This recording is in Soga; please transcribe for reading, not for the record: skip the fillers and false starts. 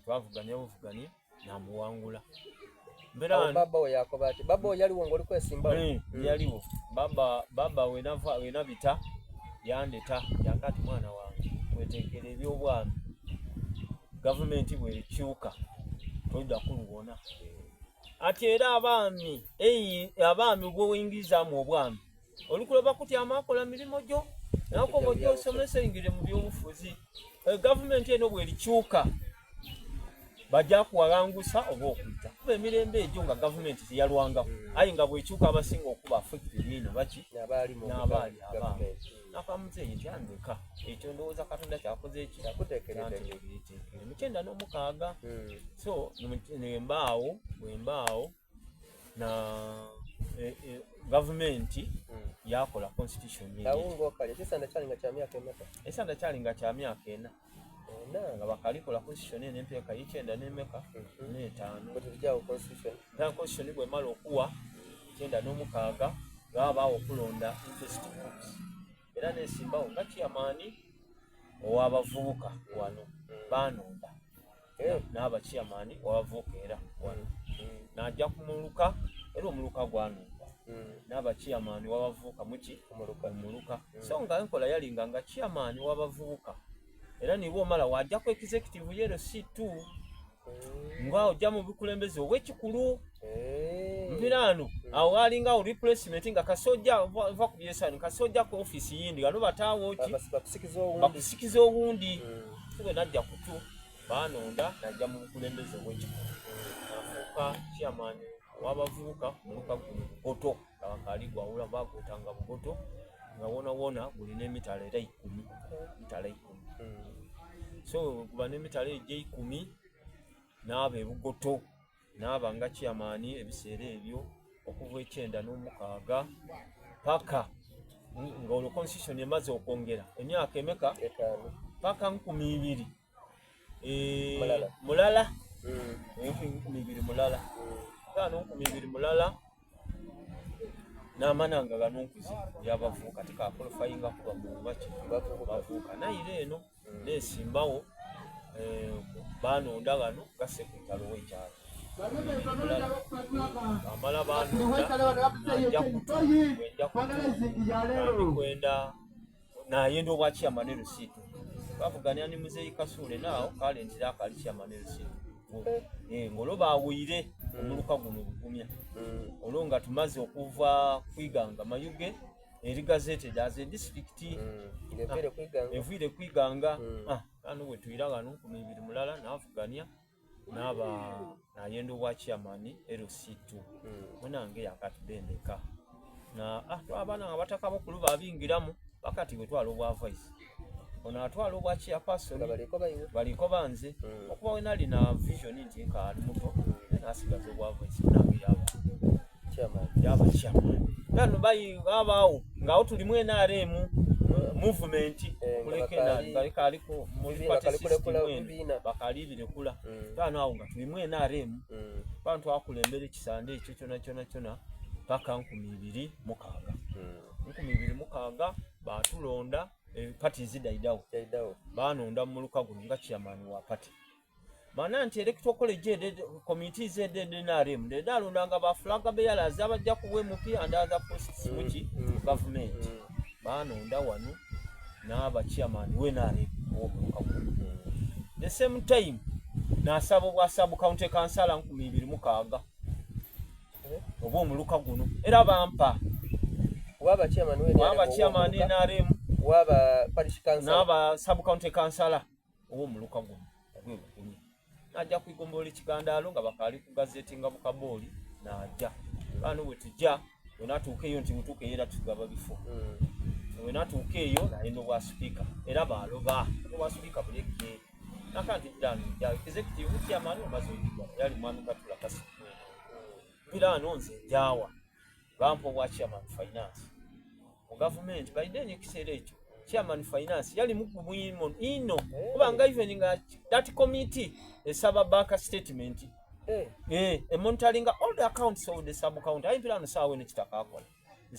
Twavugania buvugania namuwangula. Mbera Awo baba we yakoba ati baba we yaliwo ng'oli kwesimbawo. Yaliwo baba baba wenava wenabita yandeta yakati mwana wange wetekera ebyobwami gavumenti bwekyuka toidha kuluwona ati era abaami eyi abaami bwowingizaamu obwami olikuloba kutyama akola mirimo gyo nakoba ojja osomesa oyingire mu byobufuzi eh, gavumenti eno bwerikyuka bajja kuwalangusa oba okuyita kuba emirembe egyo nga gavumenti teyalwangaku mm. aye nga bwekyuka abasinga okuba affected ino baki n'abaali abaami nakamuzeeyi nti andeka ekyo ndowooza katonda kyakoze eki kyantegereteekere mukyenda n'omukaaga mm. so nembaawo bwembaawo na e, e, gavumenti mm. yakola constitution esanda kyali nga kya myaka ena nga bakalikola constitution eno empeeka yikyenda n'emeka mhm. n'etaano constitution bwemala okuwa kyenda n'omukaaga gabaawo okulonda interest groups era nesimbawo nga chairman ow'abavubuka wano mm. banonda eh. n'aba chairman w'abavubuka era wano mm. najja ku muluka era omuluka gwanonda mm. n'aba chairman w'abavubuka muki omuluka so nga enkola yalinga nga chairman w'abavubuka era niba omala wajja ku executive yero si tu nga ojja mu bukulembeze obwekikulu eh. mpiraano hmm. awo walinga awo replacement nga kasojja va ku byesani kasojja ku office yindi gano bataawo ki bakusikiza owundi hmm. sibwe najja kutu banonda najja mu bukulembeze obwekikulu nafuuka chairman w'abavubuka muluka guno bugoto nga bakaali gwawula bagwetanga bugoto nga wona wona gulina emitala era ikumi mitala ikumi hmm. so guba n'emitala egyo eikumi n'aba ebugoto n'aba nga chairman ebiseera ebyo okuva ekyenda n'omukaaga paka nga olwo constitution emaze okwongera emyaka emeka paka 2000 eh, mulala 2001 mm. 2001 n'amana nga gano nkuze yabavuuka tikakolofayinga kuba mubaki bavuuka nayira eno mm. nesimbawo eh, banonda gano nga sekutalo wekyalo amala banonda nja kutu wenja kutu kwenda nayenda obwa chairman LC2 bavuganya ni muzeeyi Kasuule naawo kale ntira akali chairman LC2 eh, ng'olwo baawuyire mm. omuluka guno bugumya mm. olwo nga tumaze okuva kwiganga Mayuge eri gazetted as a district mm. eviire kwiganga ah, ano wetuyira ghano 20 mulala navuganya naaba nayenda obwa chairman LC2 munange yakatubendeka na ah, abaana nga bataka bakulu babingiramu bakati bwetwala obwa vice ono atwala obwa chairperson baliko banze mm. okuba we nali na vision nti nkaali muto nasigaza obwa vice munange yaba yaba chairman nano bayi abaawo ngaawo tulimu NRM eh, movement eh, kuleka NRM balikaliko muri party system eno bakalibirekula mm. bano awo nga tulimu NRM mm. bantu akulembera ekisande ekyo kyona kyona kyona paka 2006 2006 batulonda eh, party zidaidawo banonda mu muluka guno nga chairman wa party mana nti electoral college ede committees ede NRM ndalondanga ba flag bearers abajja ku MP and other posts mm, muki mm, government mm. banonda wano n'aba chairman we NRM ow'omuluka guno mm. the same time nasaba obwa sub county councillor 2006 eh? oba omuluka guno era bampa waba chairman we waba chairman NRM waba parish council n'aba sub county councillor ow'omuluka guno ogw'ebukunye najja kwigombolola ekigandaalo nga bakaali ku gazeti nga bukabooli najja bano bwe tujja wenatuuka eyo nti mutuuka eyo era tugaba bifo mm. wenatuuka eyo nayenda obwa sipiika era baloba obwa sipiika buleke naka nti ddano nja executive chairman omaze ogiga yali mwami katula kasi mpiraano nze njawa bampa obwa chairman finance mu gavumenti by then ekiseera ekyo chairman finance yali mugumu ino ino eh. kubanga even nga that committee esaba bank statement eh eh, e monitoring all the accounts of the sub county ayimpira no sawe ne kitaka akola.